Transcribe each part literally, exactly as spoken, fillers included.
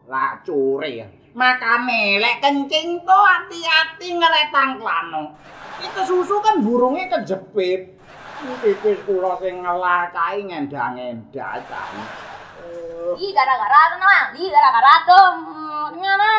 Lah cure. Makane lek kencing to ati-ati ngeretang klano. Itu susu kan burunge kejepit. Pipis kula sing ngelah kae ngendah-ngendah kae. Ih, gara-gara tuh, Nang. Ih, gara-gara tuh. Hmm, gimana?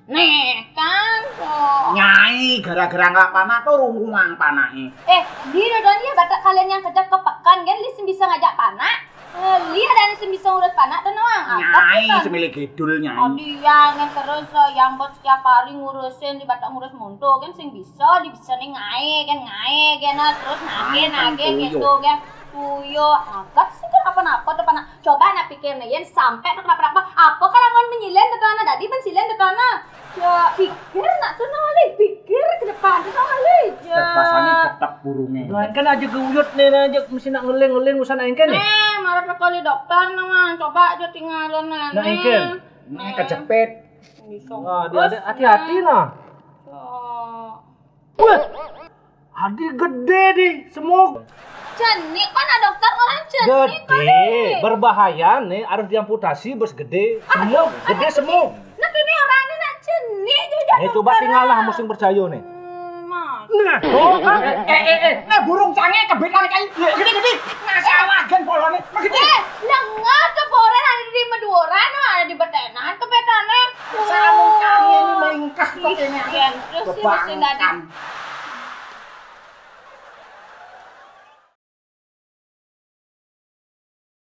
Nih, kan tuh. Nyai gara-gara ngelah panak to rungkuang panake. Eh, di dodon dia batak kalian yang kerja ke pekan kan, li sing bisa ngajak panak. Eh, li ada sing bisa ngurus panak tuh, Nang. Apa Nyai tuh? Semile kidul nyai. Oh, dia yang terus eh, yang buat setiap hari ngurusin di batak ngurus monto kan sing bisa, di bisa nih ngae kan ngae kan nah, terus nage Ngae kan nage tuyo. Gitu kan. Tuyo, agak sih kenapa-napa tuh panak. Coba nak pikir nih, yen sampai tuh kenapa-napa. Apa kalau ngon menyilin tuh tanah, dadi menyilin tuh tanah. Ya, pikir nak tuh Nang, li, pikir ke depan tuh Nang, li. Ya. Tek pasane getep burunge. Lah kan aja geuyut nih aja mesti nak ngeling-ngeling usah nak engken nih. Eh, marah sekali dokter Nang, coba aja tinggalin nih. Nak engken. Nek kejepit. Bisa. Wah, dia ada hati-hati nah. Oh. Wah, adi gede di semuk. Jenik kan ada dokter orang jenik kan. Gede, berbahaya nih harus diamputasi bos gede. Semuk, gede semuk. Nah, ini orangnya nak jenik juga. Nih coba tinggal lah musim percaya nih. Hmm, Mas. Nah, tuh kan. Eh eh eh, nek burung cange kebetan kae. Gede-gede. Masalah gen polone. Gede. Eh, lah ngapa orang ada di Madura, no, ada di Betenan, kebetannya. Samu cange ini melingkah kok ini. Ya, terus sih mesti tadi.